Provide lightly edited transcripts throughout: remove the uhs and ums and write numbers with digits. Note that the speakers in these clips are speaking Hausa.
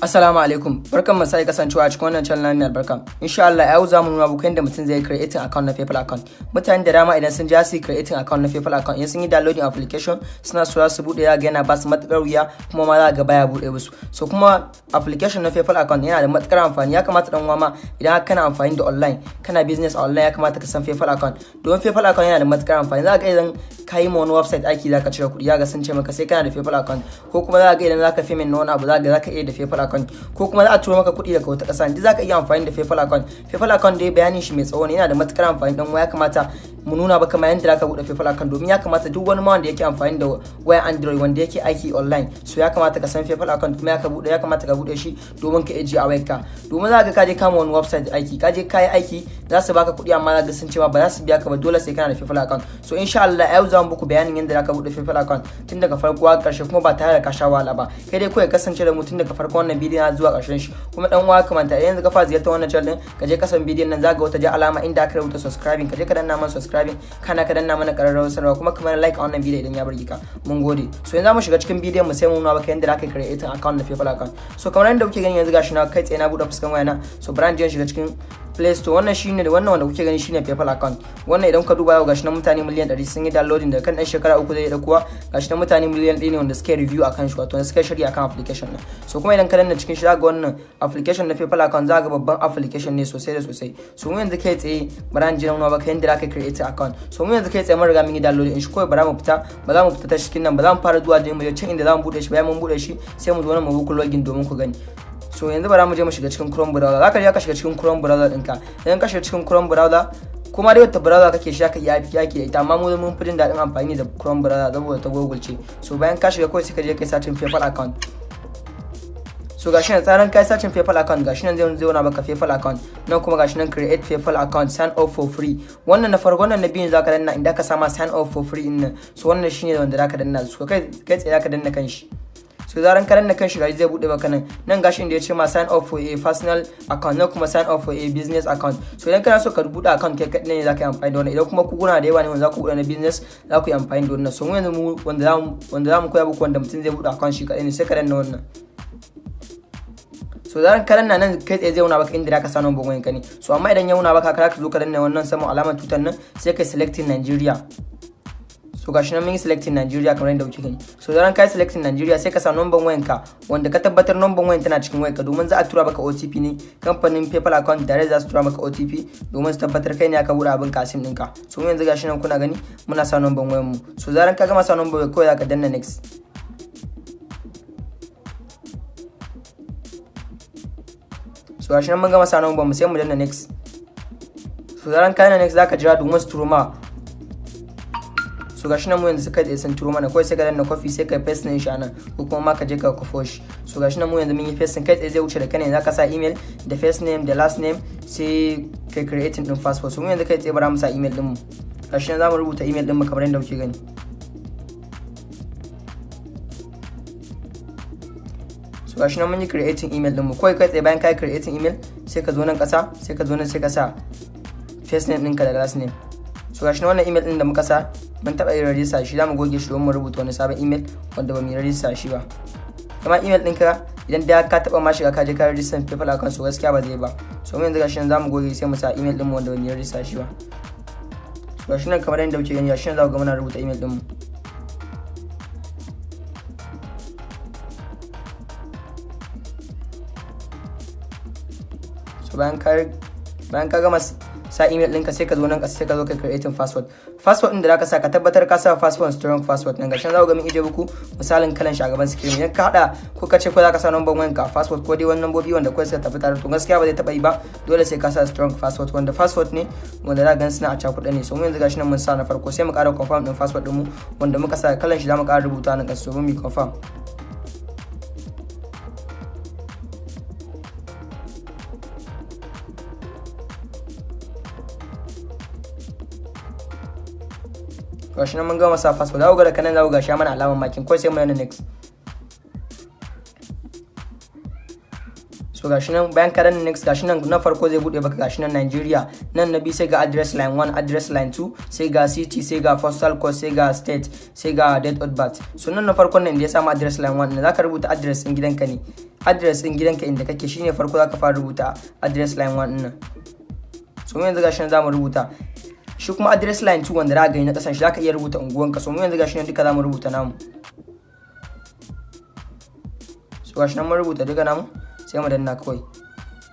Assalamu alaikum, barkan mu sai kasancewa a cikin wannan channel mai albarka. Insha Allah yau zamu nuna muku yadda mutum zai creating account na PayPal account. Mutane da dama idan sun ja su creating account na PayPal account, idan sun yi downloading application suna so su bude, ya ga yana ba su matukar wuya, kuma ma za ga baya bude musu. So kuma application na PayPal account yana da matukar amfani. Ya kamata dan uwa ma idan kana amfani da online, kana business a online, ya kamata ka san PayPal account. Domin PayPal account yana da matukar amfani. Za ka ga idan ka yi ma wani website aiki, za ka cire kuɗi, ya ga sun ce maka sai kana da PayPal account, ko kuma za ka ga idan za ka payment na wani abu, za ka ga za ka iya da PayPal account, ko kuma za a turo maka kuɗi daga wata ƙasa, duk za ka iya amfani da PayPal account. PayPal account dai bayanin shi mai tsawo ne, yana da matukar amfani. Dan ya kamata mu nuna baka ma yanda zaka buɗe PayPal account, domin ya kamata duk wani ma wanda yake amfani da wayar Android wanda yake aiki online, so ya kamata ka san PayPal account, kuma ya kamata ka buɗe shi domin ka ajiye a wayarka. Domin za ka je kama wani website aiki, ka je ka yi aiki, za su baka kuɗi, amma za ka sun ce ma ba za su biya ka ba, dole sai kana da PayPal account. So insha Allah yau za mu muku bayanin yadda zaka buɗe PayPal account tun daga farko har ƙarshe, kuma ba tare da ka sha wahala ba. Kai dai kawai kasance da mu tun daga farkon wannan bidiyon zuwa ƙarshen shi. Kuma dan uwa, kamanta yanzu ka fara ziyartar wannan channel din, ka je kasan bidiyon nan, zaka wata ja alama inda aka rubuta subscribing, ka je ka danna mana subscribing, kana ka danna mana ƙararrawar sanarwa, kuma ka mana like a wannan bidiyon idan ya burge ka. Mun gode. So yanzu mu shiga cikin bidiyon mu, sai mu nuna maka yadda zaka create account na PayPal account. So kamar yadda kuke gani yanzu, gashi na kai tsaye na buɗe fuskan wayana. So brand shiga cikin Play Store. Wannan shine da wannan wanda kuke gani shine PayPal account. Wannan idan ka duba yau, gashi na mutane miliyan 100 sun yi downloading, da kan dan shekara 3 zai daukuwa. Gashi na mutane miliyan 1 ne wanda suka review akan shi, wato suka shirya akan application din. So kuma idan ka danna cikin shi, zaka ga wannan application na PayPal account, zaka ga babban application ne sosai da sosai. So mu yanzu kai tsaye bara in ji nuna baka yanda zaka create account. So mu yanzu kai tsaye mun riga mun yi downloading shi, kawai bara mu fita, ba za mu fita ta cikin nan ba, za mu fara zuwa da mu je can inda za mu bude shi. Bayan mun bude shi, sai mu zo nan mu buku login domin ku gani. So yanzu bara mu je mu shiga cikin Chrome browser. Zaka je ka shiga cikin Chrome browser ɗinka. Idan ka shiga cikin Chrome browser, kuma dai wata browser kake shi ka iya yaki da ita, amma mu mun fi jin daɗin amfani da Chrome browser saboda ta Google ce. So bayan ka shiga, kawai sai ka je kai searching PayPal account. So gashi nan, tsarin kai searching PayPal account, gashi nan zai zauna maka PayPal account nan. Kuma gashi nan create PayPal account, sign up for free. Wannan na farko, wannan na biyun zaka danna, inda ka sama sign up for free din nan. So wannan shine wanda zaka danna. So kai tsaye zaka danna kanshi. So zaran ka danna kan shi, gashi zai bude maka nan. Nan gashi inda ya ce ma sign up for a personal account, nan kuma sign up for a business account. So idan kana so ka buɗe account kai kaɗai ne, zaka yi amfani da wannan. Idan kuma ku kuna da yawa ne wanda za ku buɗe na business, za ku yi amfani da wannan. So mu yanzu mu wanda zamu koya muku, wanda mutum zai buɗe account shi kaɗai ne, sai ka danna wannan. So zaran ka danna nan, kai tsaye zai nuna baka inda zaka sa number wayanka ne. So amma idan ya nuna baka, ka zo ka danna wannan saman alamar tutar nan, sai kai selecting Nigeria. So gashi nan mun yi selecting Nigeria kamar yadda kuke gani. So zaran kai selecting Nigeria, sai ka sa number wayanka wanda ka tabbatar number wayan tana cikin wayanka, domin za a tura maka OTP ne. Kamfanin PayPal account direct za su tura maka OTP domin su tabbatar kai ne aka buɗe abin kasim ɗinka. So yanzu gashi nan kuna gani muna sa number wayan mu. So zaran ka gama sa number wayar, kawai zaka danna next. So gashi nan mun gama sa number mu, sai mu danna next. So zaran ka danna next, zaka jira domin su turo ma. So gashi nan mu yanzu suka sun turo mana, kawai sai ka danna copy, sai ka paste din shi anan, ko kuma ma ka je ka kwafo shi. So gashi nan mu yanzu mun yi pasting, kai tsaye zai wuce da kane. Zaka sa email da first name da last name, sai kai creating din password. So mu yanzu kai tsaye bara mu sa email din mu. Gashi nan zamu rubuta email din mu kamar yadda kuke gani. So gashi nan mun yi creating email din mu. Kawai kai tsaye bayan kai creating email, sai ka zo nan kasa, sai ka zo nan, sai ka sa first name ɗinka da last name. So gashi nan wannan email din da muka sa, mun taɓa yin rajista shi, zamu goge shi domin mu rubuta wani sabon email wanda ba mu yi rajista shi ba. Kuma email ɗinka idan da ka taɓa ma shiga ka je ka rajista PayPal account, so gaskiya ba zai ba. So mu yanzu gashi nan zamu goge, sai mu sa email ɗin mu wanda ba mu yi rajista shi ba. So gashi nan kamar yadda kuke gani, gashi nan za ku ga muna rubuta email ɗin mu. So bayan ka gama sa email ɗinka, sai ka zo nan ƙasa, sai ka zo ka creating password. Password ɗin da zaka sa, ka tabbatar ka sa password strong password ɗin. Gashin za ku ga mun ije muku misalin kalan shi a gaban screen. Idan ka hada ko ka ce ko zaka sa number wayanka a password, ko dai wani nambobi wanda kawai suka tafi tare, to gaskiya ba zai taɓa yi ba. Dole sai ka sa strong password, wanda password ne wanda za ka gan suna a cakuɗe ne. So mu yanzu gashi nan mun sa na farko, sai mu ƙara confirm ɗin password ɗin mu wanda muka sa. Kalan shi za mu ƙara rubuta nan ƙasa domin mu confirm. Gashi nan mun gama sa password, za ku ga da kanan za ku gashi mana alamar makin, kawai sai mu yana next. So gashi nan bayan ka danna next, gashi nan na farko zai bude baka, gashi nan Nigeria. Nan na biyu sai ga address line 1, address line 2, sai ga city, sai ga postal code, sai ga state, sai ga date of birth. So nan na farkon nan da ya samu address line 1, zaka rubuta address din gidanka ne. Address din gidanka inda kake shine farko zaka fara rubuta address line 1 din nan. So mu yanzu gashi nan zamu rubuta. Shi kuma address line 2 wanda za ka gani na kasan shi, zaka iya rubuta unguwanka. So mu yanzu gashi nan duka zamu rubuta namu. So gashi nan mun rubuta duka namu, sai mu danna kawai.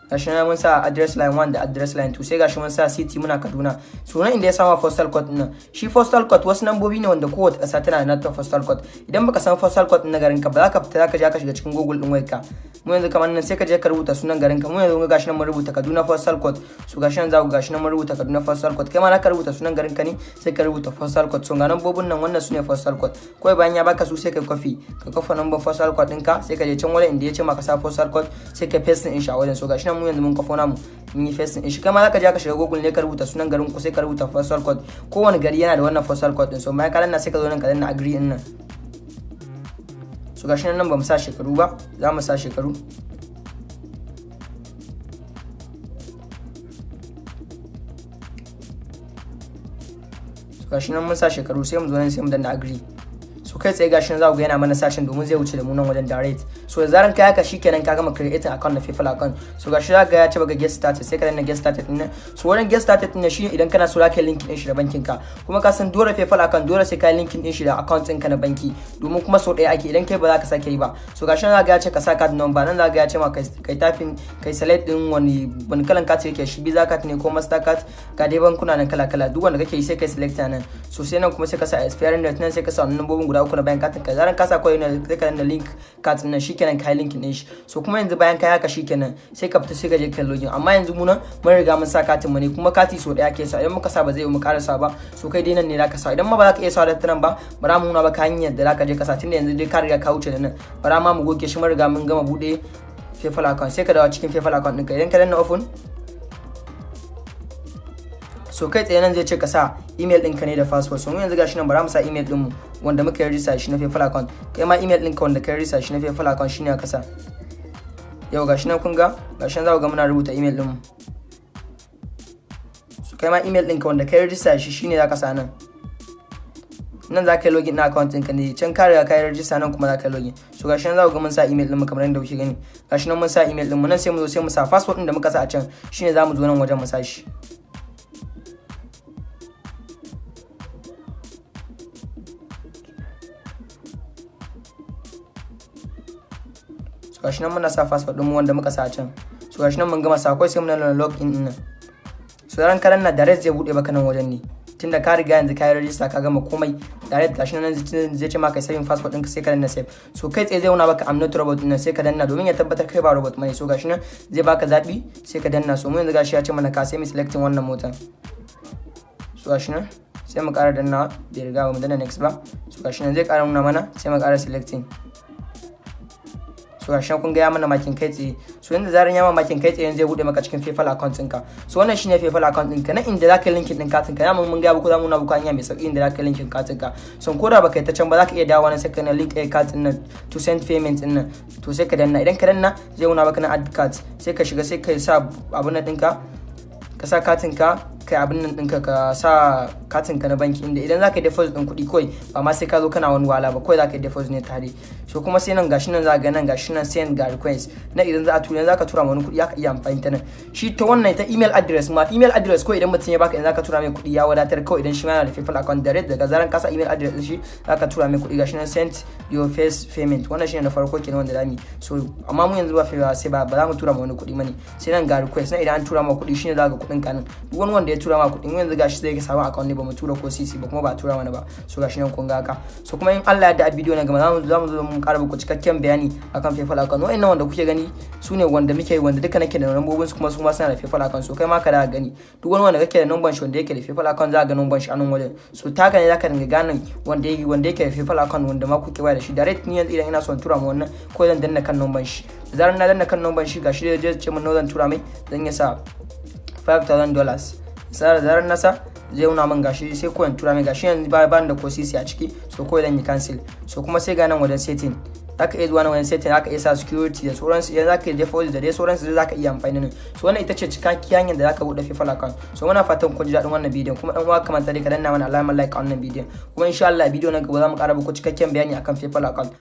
Gashi nan mun sa address line 1 da address line 2. Sai gashi mun sa city, muna Kaduna. Sunan inda ya sama postal code din, shi postal code wasu nambobi ne wanda kowace ƙasa tana da nata postal code. Idan baka san postal code din na garin ka ba, za ka fita, za ka je ka shiga cikin Google din wayarka. Mu yanzu kamar nan, sai ka je ka rubuta sunan garin ka. Mu yanzu gashi nan mun rubuta Kaduna postal code. So gashi nan za ku gashi nan mun rubuta Kaduna postal code. Kai ma za ka rubuta sunan garin ka ne, sai ka rubuta postal code. So ga nambobin nan, wannan sune postal code. Kawai bayan ya baka su, sai ka copy, ka kafa number postal code ɗinka, sai ka je can wurin inda ya ce maka sa postal code, sai ka paste din shi a wajen. So gashi nan mu yanzu mun kwafo namu, mun yi paste din shi. Kai ma za ka je ka shiga Google ne, ka rubuta sunan garin ku, sai ka rubuta postal code. Kowane gari yana da wannan postal code din. So bayan ka danna, sai ka zo nan ka danna agree din nan. So gashi nan ba mu sa shekaru ba, za mu sa shekaru. So gashi nan mun sa shekaru, sai mu zo nan, sai mu danna agree. So kai tsaye gashi nan za ku ga yana mana searching domin zai wuce da mu nan wajen direct. So da zaran kai haka, shikenan, ka gama creating account na PayPal account. So gashi za ga ya ce baka get started, sai ka danna get started din nan. So wurin get started din nan shine idan kana so za ka yi linkin din shi da bankin ka. Kuma ka san dole PayPal account dole sai ka yi linkin din shi da account ɗinka na banki, domin kuma sau ɗaya ake, idan kai ba za ka sake yi ba. So gashi nan za ga ya ce ka sa card number. Nan za ga ya ce ma kai typing, kai select din wani kalan card yake shi, Visa card ne ko Mastercard. Ga dai bankuna nan kala kala, duk wanda kake yi sai kai select nan. So sai nan kuma sai ka sa expiring date nan, sai ka sa wannan lambobin guda uku na bayan katin ka. Zaran ka sa kawai ne, sai ka danna link card nan, shikenan kai linkin din shi. So kuma yanzu bayan kai haka, shikenan, sai ka fita, sai ka je kai login. Amma yanzu mu nan mun riga mun sa katin mu ne, kuma kati so daya ke sa. Idan muka sa ba zai yi mu karasa ba. So kai dai nan ne zaka sa. Idan ma ba za ka iya sa da nan ba, bara mu nuna baka hanyar da zaka je ka sa, tunda yanzu dai ka riga ka wuce da nan. Bara ma mu goge shi, mun riga mun gama bude PayPal account. Sai ka dawo cikin PayPal account ɗinka. Idan ka danna open, so kai tsaye nan zai ce ka sa email ɗinka ne da password. So mu yanzu gashi nan, bara mu sa email ɗinmu wanda muka yi register shi na PayPal account. Kai ma email ɗinka wanda ka yi register shi na PayPal account shine aka sa. Yau gashi nan kun ga, gashi nan za ku ga muna rubuta email ɗinmu. So kai ma email ɗinka wanda ka yi register shi shine za ka sa nan. Nan za ka yi login na account ɗinka ne. Can ka riga ka yi register, nan kuma za ka yi login. So gashi nan za ku ga mun sa email ɗinmu kamar yadda kuke gani. Gashi nan mun sa email ɗinmu. Nan sai mu zo, sai mu sa password ɗin da muka sa a can, shine za mu zo nan wajen mu sa shi. So gashi nan muna sa password ɗinmu wanda muka sa a can. So gashi nan mun gama sa, kawai sai muna nuna login ɗin nan. So ran karan na direct zai buɗe baka nan wajen ne, tunda ka riga yanzu ka yi register, ka gama komai direct. Gashi nan zai ce maka saving password ɗinka, sai ka danna save. So kai tsaye zai nuna baka "I'm not robot" ɗin, sai ka danna domin ya tabbatar kai ba robot bane. So gashi nan zai baka zaɓi, sai ka danna. So mu yanzu gashi ya ce mana ka sai mu selecting wannan motan. So gashi nan sai mu ƙara danna, bai riga ba mu danna next ba. So gashi nan zai ƙara nuna mana, sai mu ƙara selecting. So gashi kun ga ya mana marking kai tsaye. So yanzu zaran ya ma marking kai tsaye, zai bude maka cikin PayPal account ɗinka. So wannan shine PayPal account ɗinka na inda zaka yi linkin ɗin katin ka. Mun ga muku, zamu nuna muku hanya mai sauki inda zaka yi linkin katin ka. So ko da baka yi ta can ba, zaka iya dawo nan, sai ka na link a card ɗin nan to send payment ɗin nan. To sai ka danna. Idan ka danna, zai nuna maka na add card, sai ka shiga, sai ka sa abun nan ɗinka, ka sa katin ka, kai abin nan ɗinka, ka sa katin ka na banki, inda idan zaka yi deposit ɗin kuɗi kawai, ba ma sai ka zo kana wani wala ba, kawai zaka yi deposit ne tare. So kuma sai nan gashi nan za ga nan gashi nan send, ga request na idan za a tura, zaka tura ma wani kuɗi, zaka iya amfani ta nan. Shi ta wannan ta email address ma, email address ko idan mutum ya baka, idan zaka tura mai kuɗi ya wadatar kawai. Idan shi ma yana da PayPal account, direct daga zaran ka sa email address ɗin shi, zaka tura mai kuɗi. Gashi nan send your first payment, wannan shine na farko kenan wanda zamu. So amma mu yanzu ba sai ba za mu tura ma wani kuɗi mane. Sai nan ga request na idan an tura ma kuɗi, shine za ga kuɗin ka nan, duk wani wanda ya tura ma kuɗi. Yanzu gashi sai ka samu account ne, ba mu tura ko sisi ba, kuma ba tura mana ba. So gashi nan kun ga haka. So kuma in Allah ya yarda, a bidiyo na gaba zamu zo mu ƙara muku cikakken bayani akan PayPal account. Wa'annan wanda kuke gani su ne wanda muke, wanda duka nake da lambobin su, kuma su ma suna da PayPal account. So kai ma ka da gani, duk wani wanda kake da number shi wanda yake da PayPal account, za ka ga number shi a nan wajen. So taka ne zaka dinga gane wanda yake da PayPal account, wanda ma kuke waya da shi direct. Ni yanzu idan ina son tura ma wannan, ko zan danna kan number shi. Da zarar na danna kan number shi, gashi zai ce mun nawa zan tura mai. Zan iya sa $5,000. Sai da zarar nasa zai nuna min gashi, sai ko in tura mai. Gashi yanzu ba ban da ko sisi a ciki, so ko zan yi cancel. So kuma sai ga nan wajen setting, zaka iya zuwa nan wajen setting, zaka iya sa security da sauransu, idan zaka yi deposit da dai sauransu, zaka iya amfani nan. So wannan ita ce cikakkiyar hanyar da zaka bude PayPal account. So muna fatan kun ji daɗin wannan bidiyon. Kuma dan uwa, kamar dai ka danna mana alamar like a wannan bidiyon. Kuma insha Allah bidiyo na gaba za mu ƙara muku cikakken bayani akan PayPal account.